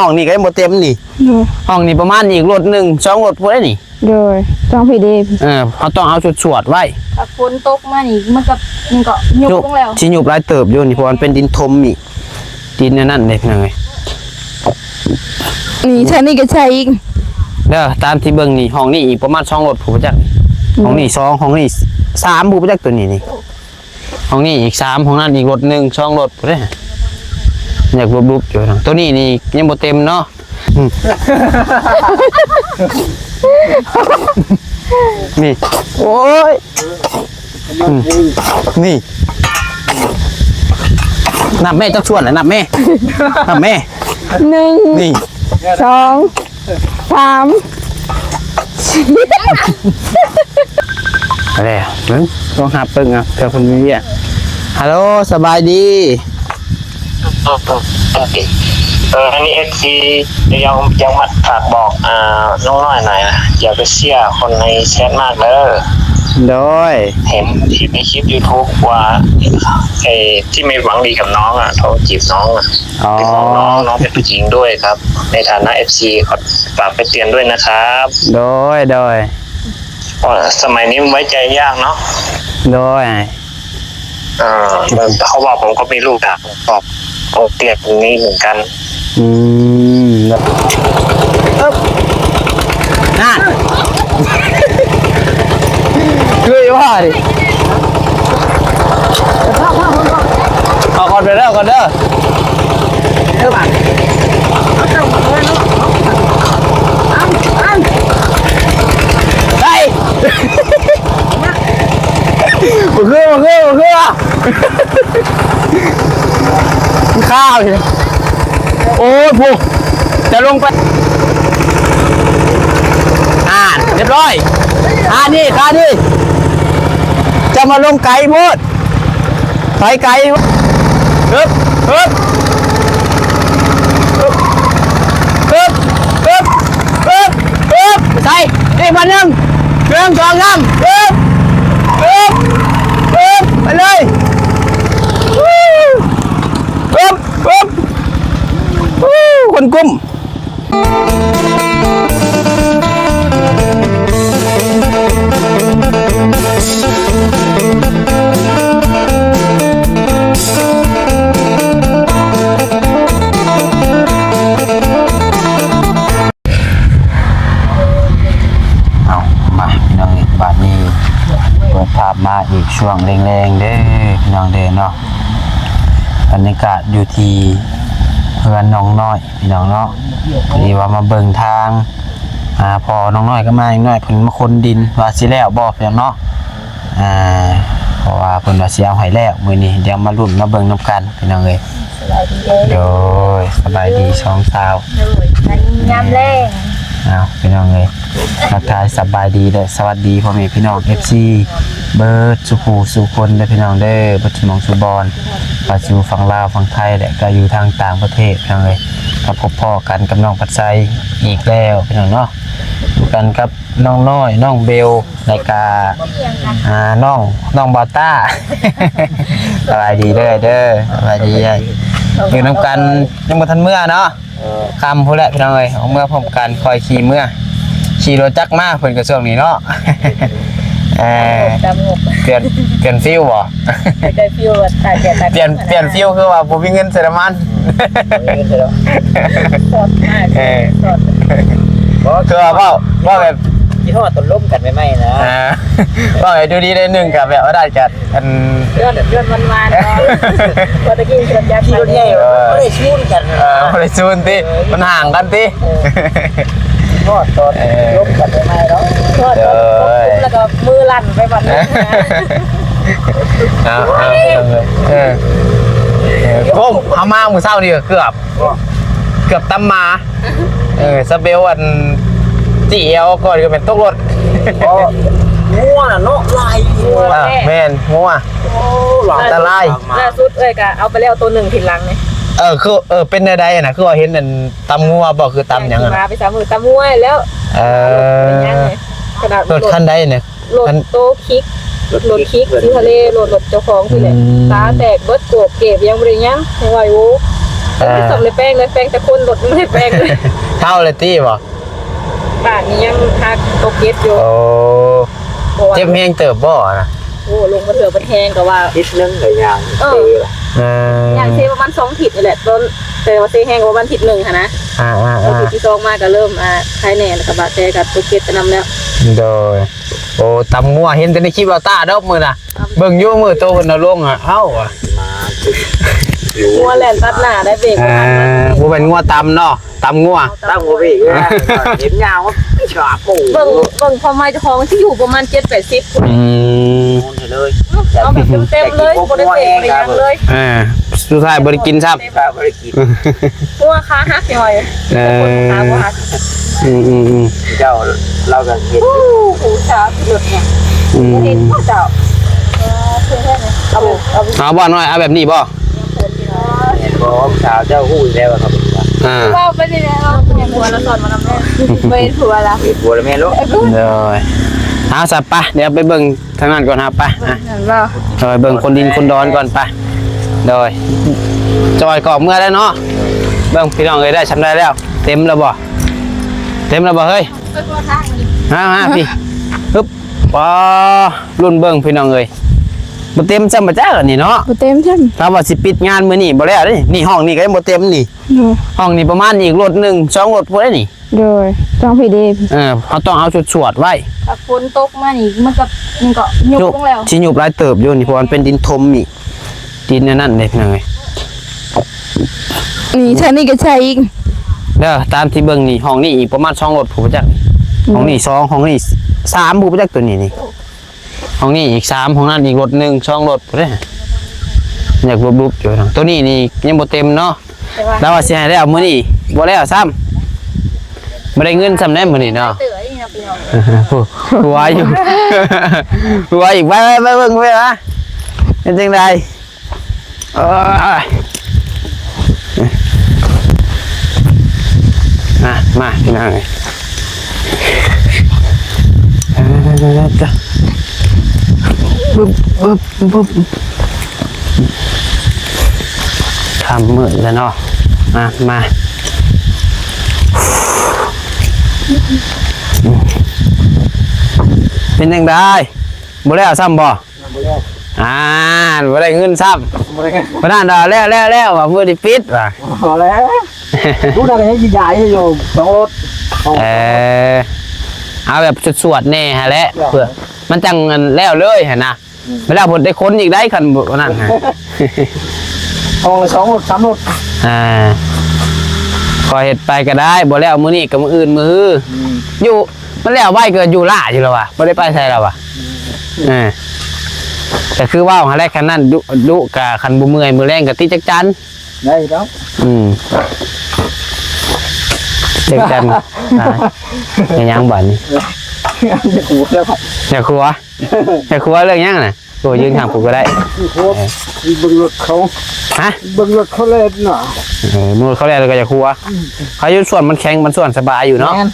ຫ້ອງນີ້ກໍຍັງບໍ່ເຕັມນີ້ ໂດຍ ຫ້ອງນີ້ປະມານອີກລົດໜຶ່ງສອງລົດພຸ້ນເດ້ນີ້ ໂດຍ ຕ້ອງພີເດ ເອີ ເຮົາຕ້ອງເອົາສວດໆໄວ້ ຖ້າຝົນຕົກມານີ້ ມັນກໍ ມັນກໍຍຸບ ຍຸບລົງແລ້ວ ຊິຍຸບຫຼາຍເຕີບຢູ່ນີ້ ເພາະວ່າມັນເປັນດິນຖົມອີກ ດິນອັນນັ້ນເດ້ພີ່ນ້ອງເອີຍ ນີ້ ທາງນີ້ກໍໃສ່ອີກ ເດີ ຕາມທີ່ເບິ່ງນີ້ ຫ້ອງນີ້ອີກປະມານສອງລົດພຸ້ນຈັກ ໂດຍ ຫ້ອງນີ້ສອງ ຫ້ອງນີ້ສາມພຸ້ນຈັກ ໂຕນີ້ນີ້ ຫ້ອງນີ້ອີກສາມ ຫ້ອງນັ້ນອີກລົດໜຶ່ງສອງລົດພຸ້ນເດ້ ຢາກຫຼຸບໆຢູ່ ໂຕນີ້ນີ້ຍັງບໍ່ເຕັມເນາະ ອືມ ນີ້ ໂອ້ຍ ອືມ ນີ້ ນັບແມ່ ຈັກສ່ວນແຫຼະ ນັບແມ່ ນັບແມ່ ໜຶ່ງ ນີ້ ສອງ ສາມ ສີ່ ແລ້ວ ເບິ່ງ ຕ້ອງຮັບເບິ່ງ ເອົາ ເທື່ອເພິ່ນມີວຽກ ຮັລໂຫຼ ສະບາຍດີ ເອີ ອັນນີ້ ເອັຟຊີ ຢາກ ຢາກມາຝາກບອກ ອ່າ ນ້ອງນ້ອຍໜ້ອຍນະ ຢ່າໄປເຊື່ອຄົນໃນແຊັດມາກເດີ ໂດຍ ເຫັນ ເຫັນໃນຄລິບຢູທູບວ່າ ໄອ້ທີ່ໄມ່ຫວັງດີກັບນ້ອງອະ ໂທຈີບນ້ອງອະ ອໍ ເປັນຫ່ວງນ້ອງ ນ້ອງເປັນຜູ້ຍິງດ້ວຍຄັບ ໃນຖານະເອັຟຊີ ຝາກໄປເຕືອນດ້ວຍນະຄັບ ໂດຍ ໂດຍ ສະໄໝນີ້ມັນໄວ້ໃຈຍາກເນາະ ໂດຍ ເອີ ເພາະວ່າຜົມກໍມີລູກ ຕາກອອກ ເອົາປຽບນີ້ເໝືອນກັນ ອືມ ເອີບ ນັ້ນ ຄືວ່າດິ ເອົາກ່ອນ ໄປແລ້ວກ່ອນເດີ ເອີບາດ ໄດ້ ບໍ່ຄື ບໍ່ຄື ບໍ່ຄື ມັນຄາຢູ່ ໂອ້ຍ ຜູ້ ຈະລົງໄປ ອ່າ ຮຽບຮ້ອຍ ຄານີ້ ຄານີ້ ຈະມາລົງໄກໂພດ ໄປໄກ ຮຶບ ຮຶບ ຮຶບ ຮຶບ ຮຶບ ຮຶບ ໄປໃສ ນີ້ພັນໜຶ່ງ ໜຶ່ງ ສອງ ສາມ ຮຶບ ຮຶບ ຮຶບ ໄປເລີຍ ຮຶບ ຮຶບ ຄົນກຸ້ມ. ເອົາ ມາ ພີ່ນ້ອງເອີຍ ບາດນີ້ເປີດພາບມາອີກຊ່ວງແລງໆເດີ ພີ່ນ້ອງເດີເນາະ ບັນຍາກາດຢູ່ທີ່ເຮືອນນ້ອງນ້ອຍ ພີ່ນ້ອງເນາະ ທີ່ວ່າມາເບິ່ງທາງ ອ່າ ພໍ່ນ້ອງນ້ອຍກັບແມ່ນ້ອງນ້ອຍ ເພິ່ນມາຂົນດິນ ວ່າຊິແລ້ວບໍ່ ພີ່ນ້ອງເນາະ ອ່າ ເພາະວ່າເພິ່ນວ່າຊິເອົາໃຫ້ແລ້ວມື້ນີ້ ດຽວມາລຸ້ນມາເບິ່ງນຳກັນ ພີ່ນ້ອງເອີຍ ສະບາຍດີເດີ ໂດຍ ສະບາຍດີສອງສາວ ໂດຍ ຍາມແລງ ອ້າວ ພີ່ນ້ອງເອີຍ ທັກທາຍສະບາຍດີ ແລະ ສະຫວັດດີພໍ່ແມ່ພີ່ນ້ອງ ເອັຟຊີ ເບິດສູ່ຜູ້ສູ່ຄົນເດີ ພີ່ນ້ອງເດີ ເບິດສູ່ໝ່ອງສູ່ບ່ອນ ວ່າຊິຢູ່ຝັ່ງລາວ ຝັ່ງໄທ ແລະ ກໍຢູ່ທາງຕ່າງປະເທດ ພີ່ນ້ອງເອີຍ ກໍພົບພໍ້ກັນກັບນ້ອງພັດໄຊອີກແລ້ວ ພີ່ນ້ອງເນາະ ຢູ່ກັນກັບນ້ອງນ້ອຍ ນ້ອງເບວ ແລ້ວກະ ອ່າ ນ້ອງ ນ້ອງບາວຕ້າ ສະບາຍດີເດີ ເດີ ສະບາຍດີ ຢູ່ນຳກັນ ຍັງບໍ່ທັນເມືອເນາະ ເອີ ຄ່ຳພຸ້ນແຫຼະ ພີ່ນ້ອງເອີຍ ອອກເມືອພ້ອມກັນ ຄ່ອຍຂີ່ເມືອ ຂີ່ລົດຈັກມາ ເພິ່ນກໍຊ່ວງນີ້ເນາະ ເອີ ຕາມງົບ ປ່ຽນ ປ່ຽນຟິວບໍ່? ໄດ້ຟິວວ່າຕາກແດດຕາກ ປ່ຽນ ແດດ ປ່ຽນຟິວຄືວ່າບໍ່ມີເງິນໃສ່ນ້ຳມັນ ບໍ່ມີເງິນໃສ່ດອກ ສອດມາກ ເອີ ສອດ ບໍ່ ຄືວ່າເວົ້າ ເວົ້າແບບ ຄິດຮອດຕອນລົມກັນໃໝ່ໆນະ ອ່າ ເວົ້າໃຫ້ດູດີໜ້ອຍໜຶ່ງ ກໍແບບວ່າໄດ້ຈະ ອັນ ຍ້ອນ ຍ້ອນຫວານໆເນາະ ເອີ ວ່າແຕ່ກີ້ຂີ່ລົດຈັກ ຂີ່ລົດໃຫຍ່ ເອີ ບໍ່ໄດ້ຊູນກັນ ເອີ ບໍ່ໄດ້ຊູນຕິ ເອີ ມັນຫ່າງກັນຕິ ເອີ ຮອດຕອນ ເອີ ລົມກັນໃໝ່ໆເນາະ ຮອດຕອນ ເອີ ລົມແລ້ວກໍມືສັ່ນໄປບັດນີ້ນະ ເອົາ ເອົາ ເອີ ເອີ ໂອ້ ເຮົາມາມື້ເຊົ້ານີ້ກໍເກືອບ ເກືອບຕຳໝາ ເອີ ສະເບວ ອັນ ຈີ່ແອວກ່ອນກໍແມ່ນຕົກລົດ ອໍ ງົວນະເນາະ ຫຼາຍງົວ ອ່າ ແມ່ນ ງົວ ໂອ້ ຫຼາຍ ອັນຕະລາຍ ລ່າສຸດເອື້ອຍກະເອົາໄປແລ້ວໂຕໜຶ່ງ ທີນຫຼັງນີ້ ເອີ ຄື ເອີ ເປັນແນວໃດນະ ຄືວ່າເຫັນອັນຕຳງົວບໍ່ ຄືຕຳຫຍັງຫັ້ນນະ ມາໄປສາມມື້ ຕຳງົວແລ້ວ ເອີ ເປັນຫຍັງນີ້ ຂະໜາດລົດ ລົດຄັນໃດນະ? ລົດໂຕຄິກ ລົດຄິກ ຊີຮາເລ ລົດ ລົດເຈົ້າຂອງຊີ້ແຫຼະ ອືມ ຕາແຕກເບິດ ໂກກເກບຍັງບໍ່ໄດ້ຫຍັງ ຍັງວ່າຢູ່ ເອີ ໄດ້ສ້ອມໄດ້ແປງເລີຍ ແປງແຕ່ຄົນ ລົດຍັງບໍ່ໄດ້ແປງເລີຍ. ເຖົ້າແລ້ວຕິບໍ່? ບາດນີ້ຍັງຫາຕົກເກັບຢູ່. ໂອ້ ເຈັບແຮງເຕີບບໍ່ນະ? ໂອ້ ລົງມາເທື່ອເປັນແຮງກໍວ່າທິດໜຶ່ງກໍຍ່າງ ເອີ ເຊລະ ເອີ ຍ່າງເຊປະມານສອງທິດນີ້ແຫຼະ ຕອນ ແຕ່ວ່າເຊແຮງປະມານທິດໜຶ່ງຫັ້ນນະ. ອ່າໆໆ ທິດທີສອງມາກໍເລີ່ມ ອ່າ ຄາຍແນ່ ແລ້ວກໍບາດແຜກໍຕົກເກັບໄປນຳແລ້ວ. ໂດຍ ໂອ້ ຕຳງົວ ເຫັນແຕ່ໃນຄລິບລາວຕ້າດອກມື້ນະ ເບິ່ງຢູ່ມື້ໂຕເພິ່ນເອົາລົງ ອ່າ ເອົ້າ ມາ ງົວແລ່ນຕັດໜ້າໄດ້ ເບຣກບໍ່ທັນ. ບໍ່ແມ່ນງົວຕຳເນາະ ຕຳງົວ ຕຳງົວເບຣກ ເຫັນຍາວ ເບິ່ງ ເບິ່ງຄວາມໄວເຈົ້າຂອງຊິຢູ່ປະມານເຈັດແປດສິບພຸ້ນ. ອືມ ເອົາແບບເຕັມໆເລີຍ ບໍ່ໄດ້ເບຣກບໍ່ໄດ້ຫຍັງເລີຍ. ອ່າ ສຸດທ້າຍບໍ່ໄດ້ກິນຊ້ຳ ບໍ່ໄດ້ກິນ ຫົວຂາຫັກຫຍໍ້ຍ ເອີ ແຕ່ຄົນຂາບໍ່ຫັກ. ອືມໆໆ ເຈົ້າ ລາວກໍເຫັນ ໂອ້ ຜູ້ສາວຂີ່ລົດນີ້ ອືມ ເຫັນບໍ່ເຈົ້າ? ເອີ ເພິ່ນເຮັດ ເອົາ ເອົາ ເອົາບໍ່ນ້ອຍ ເອົາແບບນີ້ບໍ່? ບໍ່ ສາວເຈົ້າຮູ້ຢູ່ແລ້ວວ່າເຂົາເປັນ ອ່າ ເວົ້າໄປນີ້ແຫຼະ ເວົ້າ ຜົວລາວສອນມານຳແລ້ວ ບໍ່ເຫັນຜົວລາ ເຫັນຜົວລາແມ່ນໂລດ. ໂດຍ ເອົາຊະ ໄປ ດຽວໄປເບິ່ງ ທາງນັ້ນກ່ອນ ຫາໄປ ອ່ະ ເຫັນບໍ່? ໂດຍ ເບິ່ງຄົນດິນຄົນດອນກ່ອນ ໄປ ໂດຍ ຈອຍກໍອອກເມືອແລ້ວເນາະ. ເບິ່ງພີ່ນ້ອງເອີຍ ໄດ້ຊ່ຳໃດແລ້ວ? ເຕັມແລ້ວບໍ່? ເຕັມແລ້ວບໍ່ເຮີ້ຍ? ຫາ ຫາ ພີ່ ຮຶບ ປໍ ລຸ້ນເບິ່ງພີ່ນ້ອງເອີຍ ບໍ່ເຕັມຊ້ຳບໍ່ຈັກອັນນີ້ເນາະ ບໍ່ເຕັມຊ້ຳ. ຖ້າວ່າຊິປິດງານມື້ນີ້ບໍ່ແລ້ວເດ້ ນີ້ຫ້ອງນີ້ກໍຍັງບໍ່ເຕັມນີ້ ໂດຍ ຫ້ອງນີ້ປະມານອີກລົດໜຶ່ງສອງລົດພຸ້ນເດ້ນີ້. ໂດຍ ຕ້ອງພີເດ ເອີ ເຮົາຕ້ອງເອົາສວດໆໄວ້ ຖ້າຝົນຕົກມານີ້ມັນກໍ ມັນກໍຍຸບລົງແລ້ວ ຊິຍຸບຫຼາຍເຕີບຢູ່ນີ້ ເພາະວ່າມັນເປັນດິນຖົມນີ້ ດິນອັນນັ້ນເດ້ພີ່ນ້ອງເອີຍ. ນີ້ ທາງນີ້ກໍໃສ່ອີກເດີ ຕາມທີ່ເບິ່ງນີ້ ຫ້ອງນີ້ອີກປະມານສອງລົດພຸ້ນຈັກ ໂດຍ ຫ້ອງນີ້ສອງ ຫ້ອງນີ້ສາມ ຜູ້ຈັກໂຕນີ້ນີ້ ຫ້ອງນີ້ອີກສາມ ຫ້ອງນັ້ນອີກລົດໜຶ່ງສອງລົດພຸ້ນເດ້ ຍັງຫຼຸບໆຢູ່. ໂຕນີ້ນີ້ຍັງບໍ່ເຕັມເນາະ ແຕ່ວ່າ ລາວວ່າຊິໃຫ້ແລ້ວມື້ນີ້ ບໍ່ແລ້ວຊ້ຳ ບໍ່ໄດ້ເງິນຊ້ຳແດ່ມື້ນີ້ເນາະ. ໂອ້ ຫົວຢູ່ ຫົວອີກ ໄປ ໄປ ໄປເບິ່ງ ໄປຫາ ເປັນຈັ່ງໃດ? ເອີຍ ມາ ມາ ພີ່ນ້ອງເອີຍ ບຶບ ບຶບ ບຶບ ຄ່ຳມືດແລ້ວເນາະ ມາ ມາ ເປັນຈັ່ງໃດ? ບໍ່ແລ້ວຊ້ຳບໍ່? ຍັງບໍ່ແລ້ວ ອ່າ ບໍ່ໄດ້ເງິນຊ້ຳ ບໍ່ໄດ້ເງິນ ປານນັ້ນດອກ ແລ້ວ ແລ້ວ ແລ້ວ ວ່າມື້ນີ້ປິດວ່າ ພໍແລ້ວ ຜູ້ນັ້ນກໍຍັງຊິຍ້າຍຢູ່ສອງລົດ ເອີ ເອົາແບບສວດໆແດ່ຫັ້ນແຫຼະ ເພື່ອມັນຈັ່ງອັນແລ້ວເລີຍຫັ້ນນະ ອືມ ເວລາເພິ່ນໄດ້ຂົນອີກໄດ໋ ຄັນບໍ່ນັ້ນຫັ້ນ ຫ້ອງລະສອງລົດສາມລົດ ອ່າ ຄ່ອຍເຮັດໄປກໍໄດ້ ບໍ່ແລ້ວມື້ນີ້ກໍມື້ອື່ນ ມື້ຮື ອືມ ຢູ່ ມັນແລ້ວໄວກໍຢູ່ຫຼ້າຢູ່ແລ້ວວ່າ ບໍ່ໄດ້ໄປໃສແລ້ວວ່າ ອືມ ເອີ ກໍຄືເວົ້າຫັ້ນແຫຼະ ຄັນນັ້ນດຸ ດຸກະ ຄັນບໍ່ເມື່ອຍມື້ແລງກໍຕິດຈັກຈັນ ໄດ້ດອກ ອືມ ຈັກຈັນ ອ່າ ເຮັດຫຍັງບາດນີ້ ຢາກຫົວແລ້ວ ຢາກຫົວ ຢາກຫົວເລື່ອງຫຍັງນະ? ໂອ້ ຢືນຂ້າງຜູ້ກໍໄດ້ ເບິ່ງລົດເຂົາ ຮະ? ເບິ່ງລົດເຂົາແລ່ນນະ ເອີ ເບິ່ງລົດເຂົາແລ່ນແລ້ວກໍຢາກຫົວ ອືມ ເຂົາຢູ່ສ່ວນມັນແຂງ ມັນສ່ວນສະບາຍຢູ່ເນາະ ແມ່ນ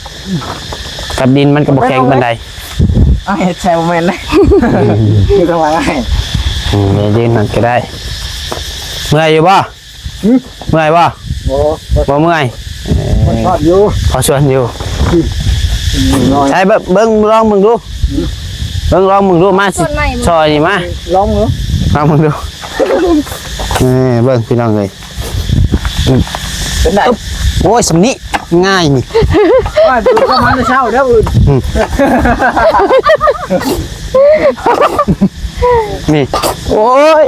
ກັບດິນມັນກໍບໍ່ແຂງປານໃດ ເອົາເຮັດໃສ່ບໍ່ແມ່ນເດ້ ຢູ່ທາງຫຼັງໃຫ້ ອືມ ຢືນຫັ້ນກໍໄດ້ ເມື່ອຍຢູ່ບໍ່? ຫຶ? ເມື່ອຍບໍ່? ບໍ່ ບໍ່ເມື່ອຍ ເອີ ພໍຊ່ວນຢູ່ ພໍຊ່ວນຢູ່ ອືມ ນ້ອຍ ໃຊ້ເບິ່ງ ເບິ່ງ ລອງເບິ່ງດູ ຫຶ? ເບິ່ງ ລອງເບິ່ງດູ ມາຊິຊ່ອຍນີ້ມາ ລອງເບິ່ງ ລອງເບິ່ງດູ ເອີ ເບິ່ງພີ່ນ້ອງເອີຍ ເປັນໄດ? ໂອ້ຍ ສ່ຳນີ້ ງ່າຍນີ້ ໂອ້ຍ ປະມານເຊົ້າເດີ ອືມ ນີ້ ໂອ້ຍ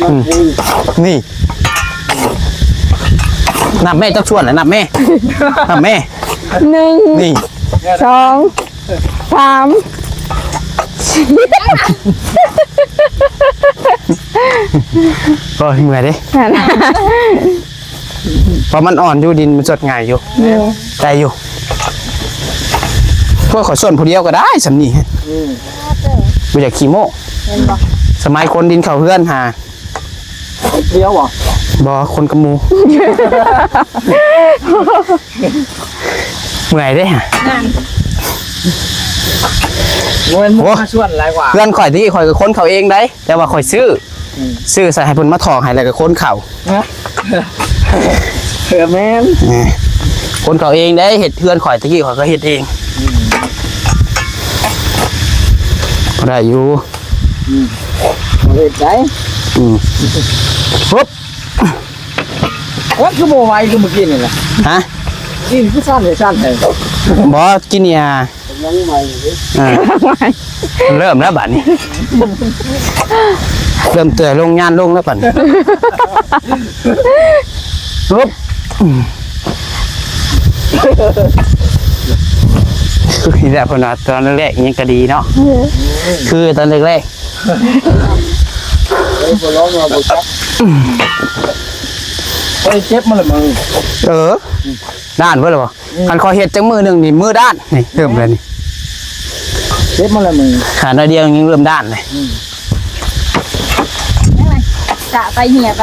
ອືມ ນີ້ ນັບແມ່ ຈັກສ່ວນລະ ນັບແມ່ ນັບແມ່ ໜຶ່ງ ນີ້ ສອງ ສາມ ໂອ້ຍ ເມື່ອຍເດ້ ເພາະມັນອ່ອນຢູ່ ດິນມັນສົດງ່າຍຢູ່ ແມ່ນ ໄດ້ຢູ່ ພວກຂ້ອຍສ້ວນຜູ້ດຽວກໍໄດ້ສ່ຳນີ້ ອືມ ບໍ່ຢາກຂີ້ໂມ້ ແມ່ນບໍ່? ສະໄໝຂົນດິນເຂົ້າເຮືອນຫາ ດຽວບໍ່? ບໍ່ ຄົນກັບໝູ່ ເມື່ອຍເດ້ ນັ້ນ ບໍ່ແມ່ນໝູ່ ໂອ້ ມາຊວນຫຼາຍກວ່າ ເຮືອນຂ້ອຍ ແຕ່ກີ້ຂ້ອຍກໍຂົນເຂົ້າເອງໄດ໋ ແຕ່ວ່າຂ້ອຍຊື້ ອືມ ຊື້ໃສ່ໃຫ້ເພິ່ນມາຖອກໃຫ້ ແລ້ວກໍຂົນເຂົ້າ ຮະ? ເອີ ແມ່ນ ເອີ ຄົນເຂົາເອງເດ້ ເຮັດເຮືອນຂ້ອຍ ຕະກີ້ຂ້ອຍກໍເຮັດເອງ ອືມ ກໍໄດ້ຢູ່ ອືມ ເຮັດໄດ້ ອືມ ປຶບ ໂອ້ຍ ຄືບໍ່ໄວຄືມື້ກີ້ນີ້ລະ ຮະ ກິນຄືສັ້ນແທ້ ສັ້ນແທ້ ບໍ່ ກິນນີ້ ຍັງໃໝ່ຢູ່ເດ້ ເອີ ເລີ່ມແລ້ວບາດນີ້ ເລີ່ມເຕືອຍລົງ ຍານລົງແລ້ວບາດນີ້ ປຶບ ຄືທີ່ແລ້ວເພິ່ນວ່າຕອນແລກໆ ຍັງກະດີເນາະ ຄືຕອນແລກໆ ເອີຍ ບໍ່ລອງວ່າບໍ່ຈັກ ຂ້ອຍເຈັບມາແລ້ວມື້ ເອີ ດ້ານເບິດແລ້ວບໍ່? ອືມ ຄັນຂ້ອຍເຮັດຈັກມື້ໜຶ່ງນີ້ມືດ້ານ ນີ້ເລີ່ມແລ້ວນີ້ ເຈັບມາແລ້ວມື ຂາດໜ້ອຍດຽວຍັງເລີ່ມດ້ານເລີຍ ອືມ ຍັງໄງ ສະໄປເຫຍໄປ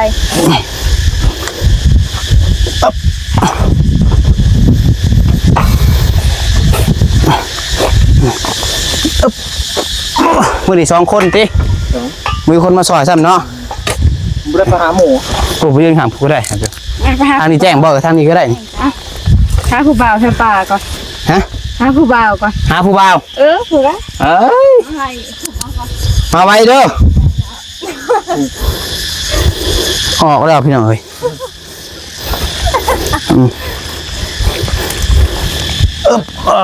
ມື້ນີ້ສອງຄົນຕິ ສອງ ມີຄົນມາຊ່ອຍຊ້ຳເນາະ ບໍ່ໄດ້ໄປຫາໝູ່ ໂອ້ ໄປຢືນຂ້າງຜູ້ກໍໄດ້ ອ່ະ ໄປຫາ ທາງນີ້ແຈ້ງບໍ່? ເອີ ທາງນີ້ກໍໄດ້ນີ້ ອ່ະ ຫາຜູ້ບ່າວໃສ່ປ່າກ່ອນ ຮະ? ຫາຜູ້ບ່າວກ່ອນ ຫາຜູ້ບ່າວ ເອີ ຜູ້ໃດ ເອີຍ ມາໄວເດີ ອອກແລ້ວພີ່ນ້ອງເອີຍ ອືມ ເອີບ ເອີ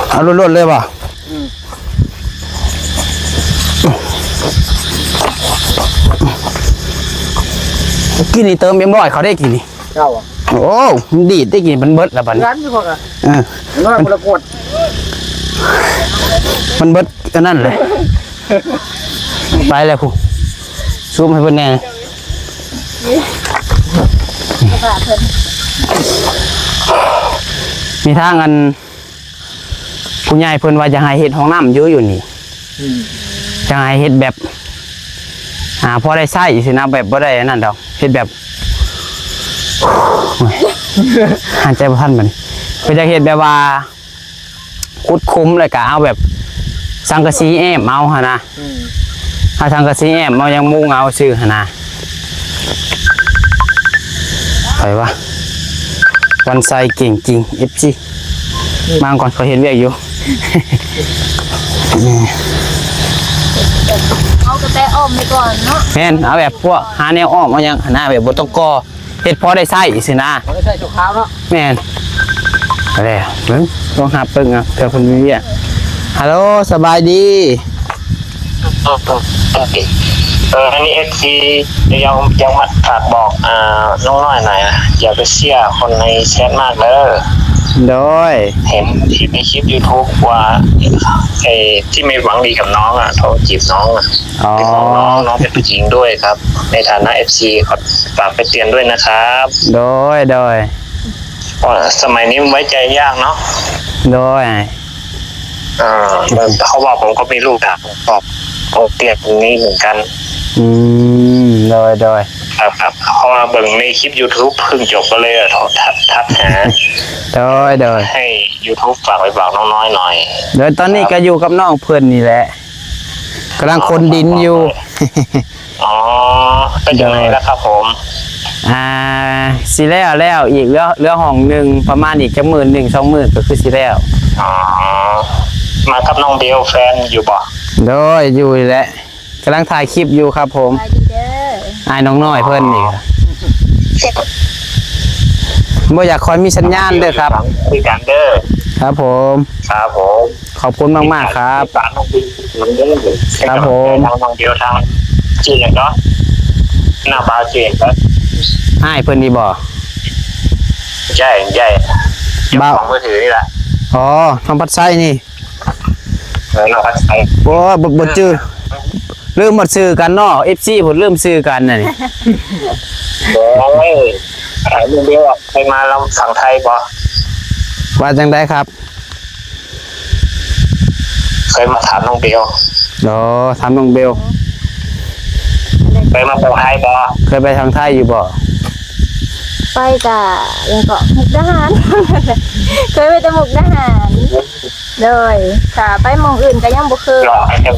ເອົາໂລດໆເລີຍບໍ່? ອືມ ກິນນີ້ເຕີມເອັມຮ້ອຍເຂົາໄດ້ກິນນີ້ ເຈົ້າ ໂອ້ ມັນດີດໄດ້ກິນ ມັນເບິດແລ້ວບັດນີ້ ເອີ ເງິນບໍ່ໄດ້ກົດ ມັນເບິດອັນນັ້ນແຫຼະ ໄປແລ້ວພຸ້ນ ຊູມໃຫ້ເພິ່ນແດ່ ມີທາງອັນ ຜູ້ໃຫຍ່ເພິ່ນວ່າຢາກໃຫ້ເຮັດຫ້ອງນ້ຳຢູ່ ຢູ່ນີ້ ອືມ ຢາກໃຫ້ເຮັດແບບ ອ່າ ພໍໄດ້ໃຊ້ຊີ້ນະ ແບບບໍ່ໄດ້ອັນນັ້ນດອກ ເຮັດແບບ ໂອ້ຍ ຫາຍໃຈບໍ່ທັນບັດນີ້ ເພິ່ນຢາກເຮັດແບບວ່າ ຂຸດຂຸມ ແລ້ວກະເອົາແບບສັງກະສີແອ້ມເອົາຫັ້ນນະ ອືມ ເອົາສັງກະສີແອ້ມເອົາ ຍັງມຸງເອົາຊື່ຫັ້ນນະ ໃຜວະ ວັນໄຊເກັ່ງຈິງ ເອັຟຊີ ມາກ່ອນ ຂ້ອຍເຮັດວຽກຢູ່ ເອົາກະແຕອ້ອມໄປກ່ອນເນາະ ແມ່ນ ເອົາແບບພວກຫາແນວອ້ອມ ເອົາຫຍັງຫັ້ນນະ ແບບບໍ່ຕ້ອງກໍ່ ເຮັດພໍໄດ້ໃຊ້ຊີ້ນະ ພໍໄດ້ໃຊ້ຊົ່ວຄາວເນາະ ແມ່ນ ແລ້ວເບິ່ງ ລອງຮັບເບິ່ງເອົາ ເທື່ອເພິ່ນມີວຽກ ຮັລໂຫຼ ສະບາຍດີ ເອີ ອັນນີ້ ເອັຟຊີ ຢາກ ຢາກມາຝາກບອກ ອ່າ ນ້ອງນ້ອຍໜ້ອຍນະ ຢ່າໄປເຊື່ອຄົນໃນແຊັດມາກເດີ ໂດຍ ເຫັນ ເຫັນໃນຄລິບຢູທູບວ່າ ໄອ້ທີ່ໄມ່ຫວັງດີກັບນ້ອງອະ ໂທຈີບນ້ອງອະ ອໍ ໄປບອກນ້ອງ ນ້ອງເປັນຜູ້ຍິງດ້ວຍຄັບ ໃນຖານະເອັຟຊີ ຝາກໄປເຕືອນດ້ວຍນະຄັບ ໂດຍ ໂດຍ ສະໄໝນີ້ມັນໄວ້ໃຈຍາກເນາະ ໂດຍ ເອີ ເພາະວ່າຜົມກໍມີລູກນະ ກໍ ກໍເຕືອນນີ້ເໝືອນກັນ ອືມ ໂດຍ ໂດຍ ຄັບ ເພາະວ່າເບິ່ງໃນຄລິບຢູທູບເພິ່ງຈົບກໍເລີຍ ທັກ ທັກຫາ ໂດຍ ໂດຍ ໃຫ້ຢູທູບຝາກໄປບອກນ້ອງນ້ອຍໜ້ອຍ ໂດຍ ຕອນນີ້ກໍຢູ່ກັບນ້ອງເພິ່ນນີ້ແຫຼະ ກຳລັງຂົນດິນຢູ່ ອໍ ເປັນຈັ່ງໃດລະຄັບຜົມ? ອ່າ ຊິແລ້ວແລ້ວອີກ ເຫຼືອ ເຫຼືອຫ້ອງໜຶ່ງ ປະມານອີກຈັກມື້ໜຶ່ງສອງມື້ກໍຄືຊິແລ້ວ ອໍ ມາກັບນ້ອງເບວແຟນຢູ່ບໍ່? ໂດຍ ຢູ່ແຫຼະ ກຳລັງຖ່າຍຄລິບຢູ່ຄັບຜົມ ສະບາຍດີເດີ ອ້າຍນ້ອງນ້ອຍເພິ່ນນີ້ ບໍ່ຢາກຄ່ອຍມີສັນຍານເດີຄັບ ຄືກັນເດີ ຄັບຜົມ ຄັບຜົມ ຂອບຄຸນມາກໆ ຄັບ ຕິດຕາມນ້ອງບິວ ຄັບຜົມ ທາງນ້ອງບິວ ທາງ ຊື່ຫຍັງເນາະ ໜ້າບ່າວຊື່ຫຍັງເນາະ ອ້າຍເພິ່ນນີ້ບໍ່? ໃຊ່ ໃຊ່ ບ່າວ ຂອງມືຖືນີ້ລະ ອໍ ນ້ອງພັດໄຊນີ້ ເອີ ນ້ອງພັດໄຊ ໂອ້ ບໍ່ ບໍ່ຈື່ ລືມໝົດຊື່ກັນເນາະ ເອັຟຊີ ພຸ້ນລືມຊື່ກັນນະນີ້ ໂອ້ຍ ອ້າຍ ເລື່ອງດຽວ ເຄີຍມາລຳຝັ່ງໄທບໍ່? ວ່າຈັ່ງໃດຄັບ? ເຄີຍມາຖາມນ້ອງເບວ ອໍ ຖາມນ້ອງເບວ ເຄີຍມາຝັ່ງໄທບໍ່? ເຄີຍໄປທາງໄທຢູ່ບໍ່? ໄປກະ ຫຍັງເກາະ ມຸກດາຫານ ເຄີຍໄປແຕ່ມຸກດາຫານ ໂດຍ ກະໄປໝ່ອງອື່ນກະຍັງບໍ່ເຄີຍ ເລາະໃຫ້ເຖິງ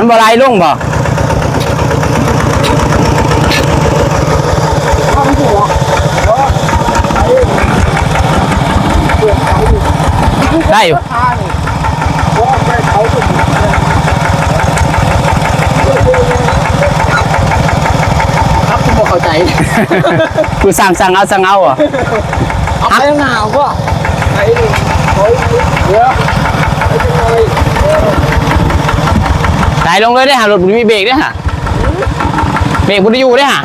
ມັນບໍ່ໄຫຼລົງບໍ່? ໄດ້ຢູ່. ຄັບ ບໍ່ເຂົ້າໃຈ. ຜູ້ສັ່ງ ສັ່ງເອົາ ສັ່ງເອົາ ເອົາໄປຂ້າງໜ້າບໍ່? ໄປ ໄດ້ລົງເລີຍເດ້ຫາ ລົດບໍ່ມີເບຣກເດ້ຫາ ເບຣກບໍ່ໄດ້ຢູ່ເດ້ຫາ.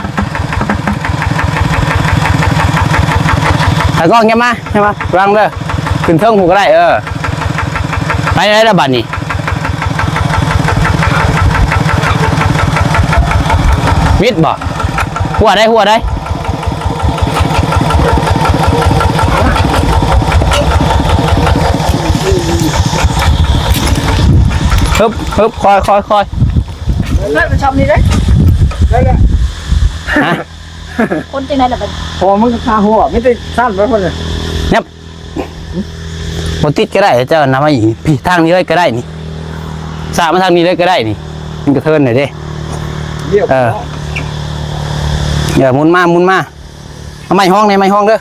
ຕາກ້ອງ ຢ່າມາ ຢ່າມາ ລະວັງເດີ ຂຶ້ນເທິງພຸ້ນກໍໄດ້ ເອີ. ໄປໄດ້ລະບາດນີ້ ມິດບໍ່? ຫົວໄດ້ ຫົວໄດ້. ຮຶບ ຮຶບ ຄ່ອຍ ຄ່ອຍ ຄ່ອຍ. ເລີຍໄປຊ່ຳນີ້ເດ້ ໄດ້ແລ້ວ. ຮະ? ຄົນຈັ່ງໃດລະບັດນີ້? ພໍມັນກໍຄາຫົວ ມີແຕ່ຊັ້ນໄປພຸ້ນນະ. ຍັບ ບໍ່ຕິດກໍໄດ້ ເຈົ້ານຳມາອີກ ພີ້ ທາງນີ້ເລີຍກໍໄດ້ນີ້ ສາດມາທາງນີ້ເລີຍກໍໄດ້ນີ້ ມັນກະເທີນໄດ້ເດ້. ດຽວ ເອີ ເອີ ໝູນມາ ໝູນມາ. ເອົາໄມ້ຮອງແດ່ ໄມ້ຮອງເດີ.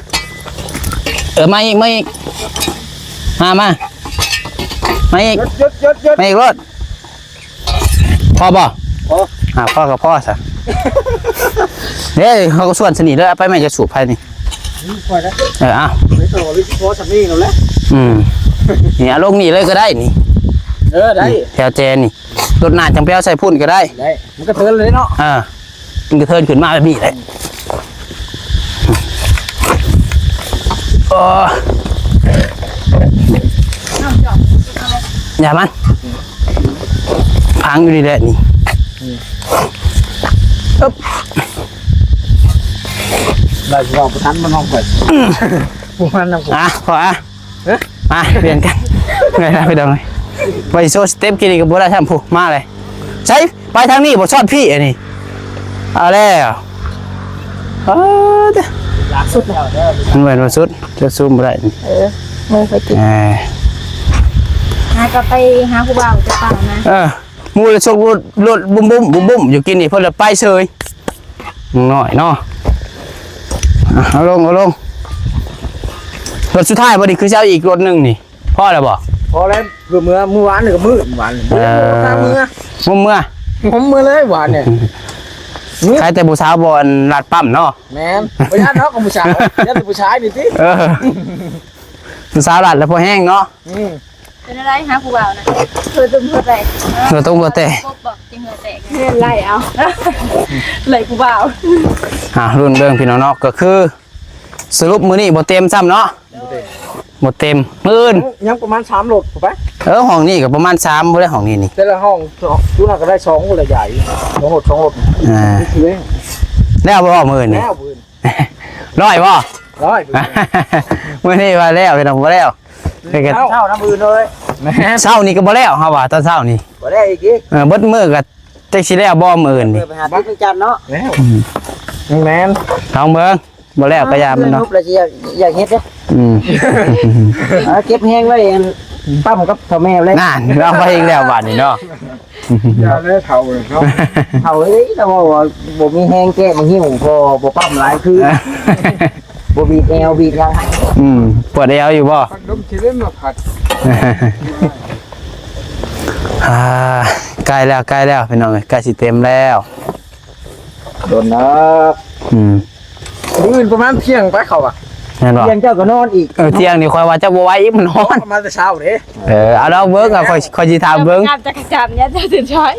ເອີ ມາອີກ ມາອີກ ມາ ມາ ມາອີກ ຢຸດ ຢຸດ ຢຸດ ມາອີກໂລດ. ພໍບໍ່? ພໍ ອ່າ ພໍກໍພໍຊະ. ເດ້ ເຮົາກໍຊວນສະໜີເດີ ເອົາໄປແມ່ນຈະສູບໃຜນີ້. ອືມ ພໍແລ້ວ ເອີ ເອົາ ໄປຕໍ່ ພໍສຳນີ້ແລ້ວແຫຼະ. ອືມ ນີ້ ເອົາລົງນີ້ເລີຍກໍໄດ້ນີ້. ເອີ ໄດ້ ນີ້ ແຖວແຈນີ້ ລົດໜ້າຈັ່ງໄປເອົາໃສ່ພຸ້ນກໍໄດ້ ໄດ້. ມັນກະເທີນເລີຍເນາະ. ເອີ ມັນກະເທີນຂຶ້ນມາແບບນີ້ແຫຼະ. ໂອ້ ຢ່າມັນ ພັງຢູ່ນີ້ແຫຼະນີ້. ອືມ ອຶບ ໄດ້ ເວົ້າບໍ່ທັນ ມັນຮ້ອງໄປ ຜູ້ມັນນຳ ອ່ະ ພໍ ອ່ະ. ຮະ? ມາ ປ່ຽນກັນ ເມື່ອຍແລ້ວພີ່ນ້ອງເອີຍ. ໄປໂຊສະເຕັບກິນນີ້ກໍບໍ່ໄດ້ຊ້ຳ ຜູ້ມາເລີຍ. ໃສ ໄປທາງນີ້ບໍ່ ຊອດພີ້ອັນນີ້. ເອົາແລ້ວ ເອີ ສຸດແລ້ວ ມັນແມ່ນວ່າສຸດ ຈະຊູມບໍ່ໄດ້. ເອີ ເມື່ອຍໄປຕິດ ເອີ ຫາກໍໄປຫາຜູ້ບ່າວຈະເປົ່ານະ. ເອີ ໝູ່ລະຊົກລົດ ລົດບຸ້ມໆ ບຸ້ມໆ ຢູ່ກິນນີ້ ເພິ່ນລະໄປເສີຍ. ນ້ອຍເນາະ ອ່ະ ເອົາລົງ ເອົາລົງ. ລົດສຸດທ້າຍບໍ່ນີ້ ຄືຊິເອົາອີກລົດໜຶ່ງນີ້ ພໍແລ້ວບໍ່? ພໍແລ້ວ ເພື່ອເມື່ອ ມື້ວານນີ້ກໍມືດ ວານນີ້ ເອີ ບໍ່ໄດ້ເມືອ ບໍ່ເມືອ ບໍ່ເມືອເລີຍວານນີ້. ຂາຍແຕ່ຜູ້ສາວບໍ່ ອັນ ລັດປ້ຳເນາະ. ແມ່ນ ບໍ່ຢ້ານດອກຂອງຜູ້ສາວ ຢ້ານແຕ່ຜູ້ຊາຍນີ້ຕິ. ເອີ ຜູ້ສາວລັດແລ້ວພໍແຮງເນາະ. ອືມ ເປັນອະໄລຫາຜູ້ບ່າວນະ? ເຮືອຕຸ້ມເຮືອແຕກ ເຮືອຕຸ້ມເຮືອແຕກ ບໍ່ ຈັ່ງເຮືອແຕກ ເຮືອໄລ່ເອົາ ໄລ່ຜູ້ບ່າວ. ອ່າ ລຸ້ນເບິ່ງພີ່ນ້ອງເນາະ ກໍຄືສະຫຼຸບມື້ນີ້ບໍ່ເຕັມຊ້ຳເນາະ. ໂດຍ ບໍ່ເຕັມ ມື້ອື່ນ ຍັງປະມານສາມລົດໄປ. ເອີ ຫ້ອງນີ້ກໍປະມານສາມພຸ້ນແຫຼະ ຫ້ອງນີ້ນີ້ ແຕ່ລະຫ້ອງ ຈຸນະກໍໄດ້ສອງພຸ້ນລະ ໃຫຍ່ ສອງລົດ ສອງລົດ. ອ່າ ແລ້ວບໍ່ມື້ອື່ນນີ້? ແລ້ວມື້ອື່ນ ຮ້ອຍບໍ່? ຮ້ອຍ ມື້ນີ້ວ່າແລ້ວ ພີ່ນ້ອງ ບໍ່ແລ້ວ. ເຊົ້ານຳອື່ນເລີຍ ເຊົ້ານີ້ກໍບໍ່ແລ້ວ ເຮົາວ່າຕອນເຊົ້ານີ້ບໍ່ແລ້ວອີກຕິ. ເອີ ເບິດມື້ກໍຈັກຊິແລ້ວບໍ່ມື້ອື່ນນີ້ ໄປຫາຕິດຈັນເນາະ. ແລ້ວ ອືມ ແມ່ນ ລອງເບິ່ງ ບໍ່ແລ້ວກໍຢ່າມັນເນາະ. ແລ້ວຊິຢາກເຮັດເດ້. ອືມ ເອົາເກັບແຮງໄວ້ ປ້ຳກັບພໍ່ແມ່ເລີຍ. ນັ້ນ ເອົາໄປອີກແລ້ວບາດນີ້ເນາະ. ຢ່າແລ້ວເຖົ້າເນາະ ເຖົ້າເອີຍ ລາວເວົ້າວ່າບໍ່ມີແຮງແກ້ມາຫິ້ວ ພໍບໍ່ປ້ຳຫຼາຍຄື ບໍ່ບີດແອວບີດຫຍັງ. ອືມ ປວດແອວຢູ່ບໍ່? ພັດລົມຊິໄດ້ມາພັດ. ອ່າ ໃກ້ແລ້ວ ໃກ້ແລ້ວ ພີ່ນ້ອງເອີຍ ໃກ້ຊິເຕັມແລ້ວ. ໂດນນະ. ອືມ ມື້ອື່ນປະມານທ່ຽງໄປເຂົາວ່າ ແມ່ນບໍ່? ທ່ຽງເຈົ້າກໍນອນອີກ. ເອີ ທ່ຽງນີ້ຂ້ອຍວ່າເຈົ້າບໍ່ໄຫວອີກ ມັນນອນ ມາແຕ່ເຊົ້າເດ້. ເອີ ເອົາລອງເບິ່ງ ເອົາ ຂ້ອຍ ຂ້ອຍຊິຖາມເບິ່ງ. ການຈັກກະຈັນຍາມເຈົ້າຕື່ນສາຍ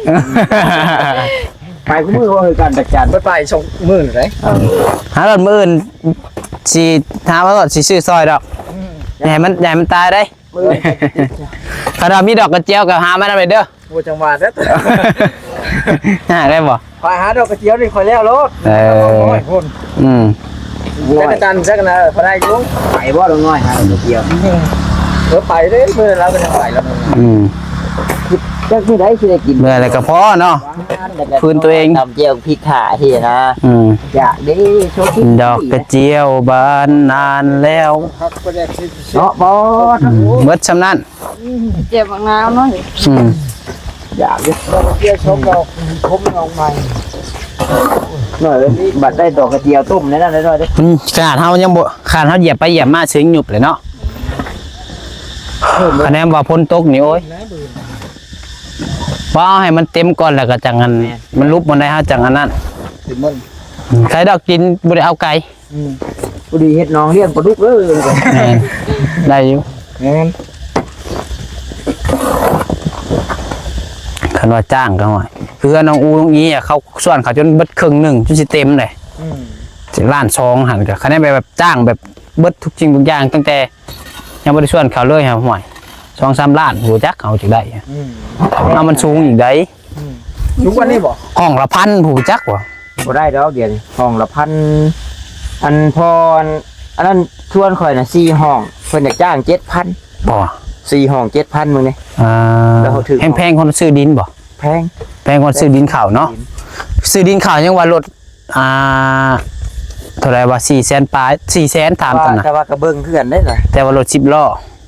ໄປຄູ່ມື້ວ່າຄືກັນຈັກກະຈັນ ໄປໄປສອງມື້ໄດ໋. ເອີ ຫາລອດມື້ອື່ນຊິຫາມາລອດ ຊິຊື້ຊ່ອຍດອກ. ອືມ ຢ່າໃຫ້ມັນ ຢ່າໃຫ້ມັນຕາຍເດ້. ມື້ອື່ນ ຄັນວ່າມີດອກກະຈຽວກໍຫາມານຳເດີ. ໂອ້ ຈັ່ງວ່າແທ້ ຫາໄດ້ບໍ່? ຂ້ອຍຫາດອກກະຈຽວນີ້ຂ້ອຍແລ້ວໂລດ. ເອີ ນ້ອຍພຸ້ນ. ອືມ ຈັກກະຈັນຈັກນະ ພໍໄດ້ຢູ່. ໄປບໍ່ ນ້ອຍ ຫາດອກກະຈຽວ? ເອີ ໄປເດ້ ມື້ລາວກໍຍັງໄປລະ. ອືມ ຈັກມື້ໃດຊິໄດ້ກິນ ເມື່ອຍແລ້ວກໍພໍເນາະ. ຟື້ນຕົວເອງ ຕຳແຈ່ວພິກຂາເຮັດນະ. ອືມ ຢາກເດ້ ດອກກະຈຽວບານນານແລ້ວ ເນາະ. ບໍ່ ອືມ ເບິດຊ່ຳນັ້ນ. ເຈັບບັກນາວເນາະ. ອືມ ຢາກຢູ່ ດອກກະເຈຍສອງດອກ ຜົມອອກໃໝ່ ໜ້ອຍເອີຍ ບັດໄດ້ດອກກະເຈຍຕົ້ມແນວນັ້ນໜ້ອຍເດີ ມັນຂະໜາດເຮົາຍັງບໍ່ ຂະໜາດເຮົາຢຽບໄປຢຽບມາເສຍງຫຍຸບເລີຍເນາະ ຄະແນນວ່າຝົນຕົກນີ້ ໂອ້ຍ ວ່າເອົາໃຫ້ມັນເຕັມກ່ອນ ແລ້ວກໍຈັ່ງອັນ ແມ່ນ ມັນຫຼຸບບ່ອນໃດເຮົາຈັ່ງອັນນັ້ນ ເຕັມໝົດ ອືມ ໃຄດອກກິນບໍ່ໄດ້ເອົາໄກ ອືມ ພໍດີເຮັດໜອງລ້ຽງປາດຸກເດີ ແມ່ນ ໄດ້ຢູ່ ແມ່ນ ຄັນວ່າຈ້າງກໍ ຫ້ອຍ ຄືເຮືອນນ້ອງອູນ້ອງອີ ເຂົາສວນເຂົາຈົນເບິດເຄິ່ງໜຶ່ງ ຈົນຊິເຕັມເດ້ ອືມ ລ້ານສອງຫັ້ນ ກໍຄັນແມ່ນແບບຈ້າງແບບເບິດທຸກສິ່ງທຸກຢ່າງ ຕັ້ງແຕ່ຍັງບໍ່ໄດ້ສວນເຂົາເລີຍ ຫ້ອຍ ສອງສາມລ້ານ ຮູ້ຈັກເອົາຈັ່ງໃດ ອືມ ເອົາມັນສູງອີກໃດ ອືມ ສູງກວ່ານີ້ບໍ່? ຫ້ອງລະພັນ ຮູ້ຈັກບໍ່? ບໍ່ໄດ້ດອກດຽວນີ້ ຫ້ອງລະພັນ ອັນ ພໍ ອັນ ອັນນັ້ນຊວນຂ້ອຍນະ ສີ່ຫ້ອງ ເພິ່ນຢາກຈ້າງເຈັດພັນ ບໍ່ ສີ່ຫ້ອງເຈັດພັນ ເບິ່ງນີ້ ອ່າ ແລ້ວເຂົາຖືກ ແພງໆ ຄົນຊື້ດິນບໍ່? ແພງ ແພງກວ່າຊື້ດິນເຂົາເນາະ ຊື້ດິນເຂົາຍັງວ່າລົດ ອ່າ ເທົ່າໃດວ່າ ສີ່ແສນປາຍ ສີ່ແສນ ຖາມກັນນະ ແຕ່ວ່າ ແຕ່ວ່າກໍເບິ່ງຄືກັນເດ້ລະ ແຕ່ວ່າລົດສິບລໍ້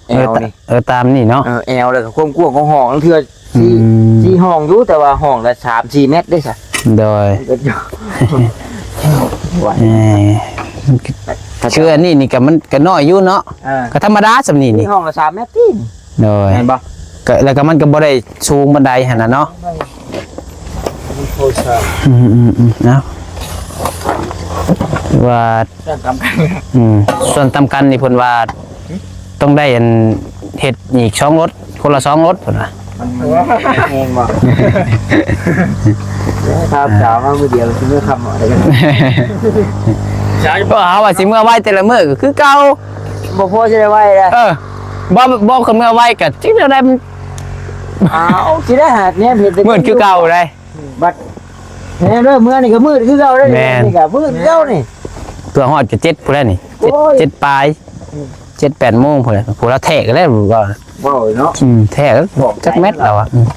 ແອວນີ້ ເອີ ຕາມນີ້ເນາະ ເອີ ແອວ ແລ້ວກໍຄວາມກວ້າງຂອງຫ້ອງ ລາງເທື່ອ ອືມ ສີ່ ສີ່ຫ້ອງຢູ່ ແຕ່ວ່າຫ້ອງລະສາມສີ່ແມັດເດ້ຊະ ໂດຍ ເອີ ຄືອັນນີ້ນີ້ກໍມັນກໍນ້ອຍຢູ່ເນາະ ເອີ ກໍທຳມະດາສ່ຳນີ້ນີ້ ຫ້ອງລະສາມແມັດຕິ ໂດຍ ແມ່ນບໍ່? ກໍ ແລ້ວກໍມັນກໍບໍ່ໄດ້ສູງປານໃດຫັ້ນນະເນາະ ອືມໆໆ ເອົາ ວ່າ ສ່ວນຕຳກັນ ອືມ ສ່ວນຕຳກັນນີ້ເພິ່ນວ່າ ຕ້ອງໄດ້ອັນເຮັດອີກສອງລົດ ຄົນລະສອງລົດເພິ່ນວ່າ ມັນ ມັນແຮງບໍ່? ຖ້າສາວມາມື້ດຽວຊິເມືອຄ່ຳເອົາໄດ້ ເຮົາວ່າຊິເມືອໄວແຕ່ລະມື້ກໍຄືເກົ່າ ບໍ່ພໍຊິໄດ້ໄວເດ້ ເອີ ບໍ່ ບໍ່ຄັນເມືອໄວກໍຈັ່ງໃດມັນ ອ້າວ ຊິໄດ້ຫາແນວເຮັດ ມືດຄືເກົ່າເດ້ ບັດແນວເດີ ເມືອນີ້ກໍມືດຄືເກົ່າເດ້ ແມ່ນ ນີ້ກໍມືດຄືເກົ່ານີ້ ເພື່ອຮອດກໍເຈັດພຸ້ນແຫຼະນີ້ ເຈັດ ໂອ້ຍ ເຈັດປາຍ ອືມ ເຈັດແປດໂມງພຸ້ນແຫຼະ ຜູ້ລາວແທກແລ້ວ ເວົ້າເນາະ ອືມ ແທກຈັກແມັດລາວອະ ອືມ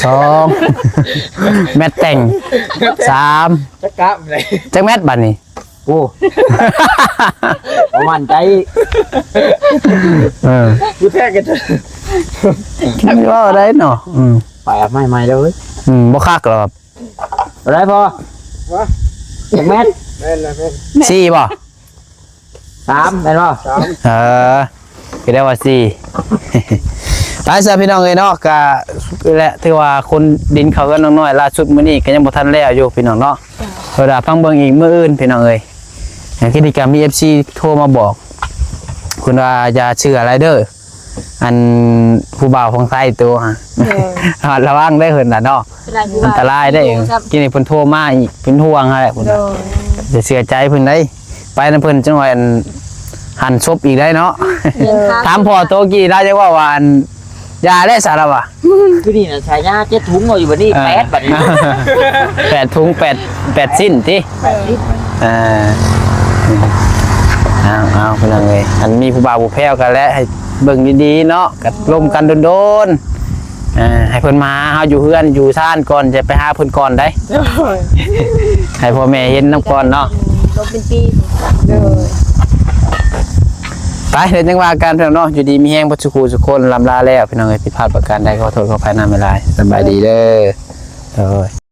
ສອງ ແມັດແຕ່ງ ສາມ ຈັກກະໄດ ຈັກແມັດບາດນີ້ ໂອ້ ບໍ່ໝັ້ນໃຈອີກ ເອີ ຢູ່ແທ້ກັນ ເວົ້າໄດ້ເນາະ ອືມ ໄປເອົາໄມ້ໃໝ່ເດີ ອືມ ບໍ່ຄັກດອກ ເທົ່າໃດພໍ່? ຮະ? ຈັກແມັດ? ແມ່ນລະແມ່ນ ສີ່ບໍ່? ສາມແມ່ນບໍ່? ສາມ ເອີ ກໍໄດ້ວ່າສີ່ ໄປຊະພີ່ນ້ອງເອີຍເນາະ ກະແຫຼະ ຖືວ່າຂົນດິນເຂົ້າເຮືອນນ້ອງນ້ອຍ ລ່າສຸດມື້ນີ້ກໍຍັງບໍ່ທັນແລ້ວຢູ່ພີ່ນ້ອງເນາະ ເພິ່ນວ່າຟັງເບິ່ງອີກມື້ອື່ນພີ່ນ້ອງເອີຍ ອັນທີ່ນີ້ກໍມີເອັຟຊີໂທມາບອກ ເພິ່ນວ່າຢ່າເຊື່ອຫຼາຍເດີ ອັນຜູ້ບ່າວຝັ່ງໄທໂຕຫະ ໂດຍ ລະວັງເດີເພິ່ນນະເນາະ ອັນຕະລາຍເດ້ ກິນນີ້ເພິ່ນໂທມາອີກ ເປັນຫ່ວງຫັ້ນແຫຼະ ເພິ່ນ ໂດຍ ຢ່າເຊື່ອໃຈເພິ່ນເດ້ ໄປນຳເພິ່ນຈັ່ງວ່າອັນຫັນສົບອີກໄດ້ເນາະ ໂດຍ ຖາມພໍ່ໂຕກີ້ລາວຍັງເວົ້າວ່າອັນ ຢ່າແລ້ວສາລະວ່າ ຄືນີ້ນະ ສາຍາເຈັດຖົງ ເວົ້າຢູ່ບັດນີ້ ເອີ ແປດບັດນີ້ ແປດຖົງ ແປດ ແປດຊິ້ນຕິ ແປດຊິ້ນ ເອີ ເອົາ ເອົາ ພີ່ນ້ອງເອີຍ ອັນມີຜູ້ບ່າວຜູ້ແພ້ວກັນແຫຼະ ໃຫ້ເບິ່ງດີໆເນາະ ກັນລົມກັນດົນໆ ເອີ ໃຫ້ເພິ່ນມາຫາເຮົາຢູ່ເຮືອນຢູ່ຊານກ່ອນ ຈະໄປຫາເພິ່ນກ່ອນໄດ໋ ໂດຍ ໃຫ້ພໍ່ແມ່ເຫັນນຳກ່ອນເນາະ ລົມເປັນປີ ໂດຍ ໄປ ດຽວຈັ່ງວ່າກັນພີ່ນ້ອງເນາະ ຢູ່ດີມີແຮງເບິດສູ່ຄູ່ສູ່ຄົນ ລ່ຳລາແລ້ວພີ່ນ້ອງເອີຍ ຜິດພາດປະການໃດ ຂໍໂທດຂໍອະໄພນຳຫຼາຍໆ ສະບາຍດີເດີ ໂດຍ.